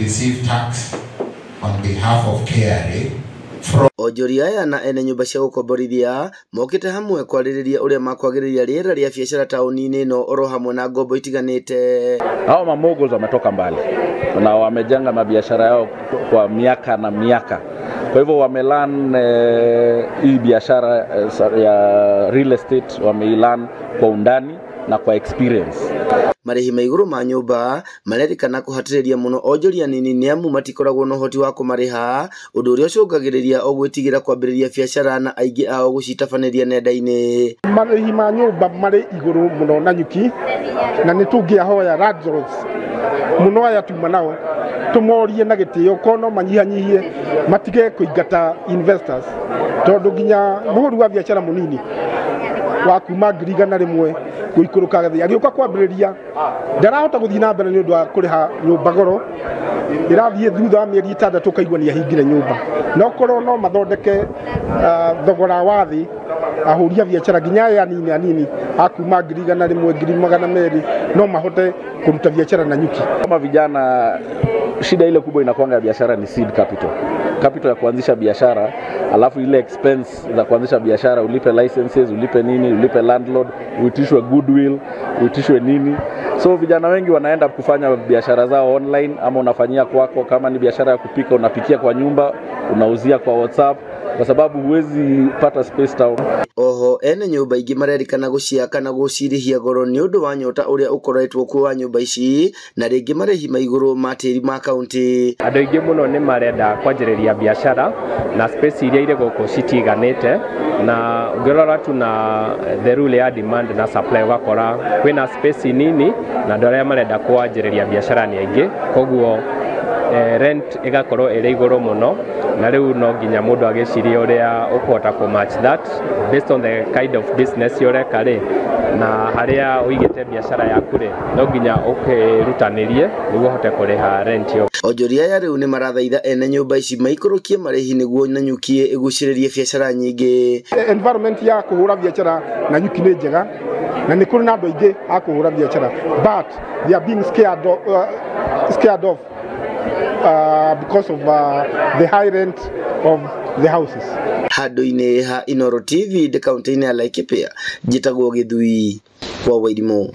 receive tax on behalf of KRA from Onjoria aya na ene nyũmba cia gũkomborithia mokĩte hamwe kwarĩrĩria ũrĩa makwagĩrĩria rĩera rĩa biacara taũni-inĩ ĩno oro hamwe na ngombo itiganĩte. Hao mamoguls wametoka mbali na wamejenga mabiashara yao kwa miaka na miaka. Kwa hivyo wamelearn hii biashara ya real estate, wameilearn kwa undani na kwa experience. Marĩhi ma igũrũ ma nyũmba marerĩkana kũhatĩrĩria mũno onjoria nini nĩ amu matikoragwo na ũhoti wa kũmarĩha, ũndũ ũrĩa ũcũngagĩrĩria o gwĩtigĩra kwambĩrĩria biacara na aingĩ ao gũcitabanĩria nenda-inĩ. Marĩhi ma nyũmba marĩ igũrũ mũno Nanyuki, na nĩ tũngĩahoya landlords mũno aya tuma nao tũmorie na gĩtĩo ko no manyihanyihie matige kũingata investors, tondũ nginya mũhũri wa biacara mũnini wa kuma 100,000 gũikũrũka thĩ agĩũka kwambĩrĩria ndarahota gũthiĩ na mbere nĩ ũndũ wa kũrĩha nyũmba goro, ĩrathiĩ thutha wa mĩeri 6 ũkaigua nĩ ahingire nyũmba. No korwo no mathondeke thogora wa thĩ ahũri a biacara nginya aya anini anini a kuma 100,000 200,000 no mahote kũruta biacara Nanyuki. Kama vijana, shida ile kubwa inakuanga ya biashara ni seed capital. Capital ya kuanzisha biashara, alafu ile expense za kuanzisha biashara, ulipe licenses, ulipe nini, ulipe landlord, uitishwe goodwill, uitishwe nini. So vijana wengi wanaenda kufanya biashara zao online, ama unafanyia kwako. Kama ni biashara ya kupika, unapikia kwa nyumba, unauzia kwa WhatsApp, kwa sababu huwezi pata space town. Oho ene nyũmba ingĩ marerĩkana gũciaka na gũcirĩhia goro nĩ ũndũ wa nyota ũrĩa ũkoretwo kuo wa nyũmba ici na rĩngĩ marĩhi ma igũrũ ma tĩri ma kaũntĩ. Andũ aingĩ mũno nĩ marenda kwanjĩrĩria biacara na space iria irĩ gũkũ citiganĩte, na ũngĩrora tu na the rule ya demand na supply ũgakora kwĩna space nini na andũ arĩa marenda kwanjĩrĩria biacara nĩ aingĩ, koguo rent ĩgakorwo ĩrĩ igũrũ mũno, na rĩu no nginya mũndũ agĩcirie ũrĩa ũkũhota kũ match that based on the kind of business ũreka rĩ, na harĩa ũigĩte biacara yaku rĩ, no nginya ũkĩrutanĩrie nĩguo ũhote kũrĩha rent ĩyo. Onjoria aya rĩu nĩ marathaitha ene nyũmba ici maikũrũkie marĩhi nĩguo Nanyuki ĩgucĩrĩrie biacara nyingĩ. Environment ya kũhũra biacara Nanyuki nĩ njega na nĩ kũrĩ na andũ aingĩ a kũhũra biacara, but they are being scared off because of the high rent of the houses. Handũ-inĩ ha Inooro TV ndĩ kaũntĩ-inĩ ya Laikipia, njĩtagwo Gĩthui wa Wairimu.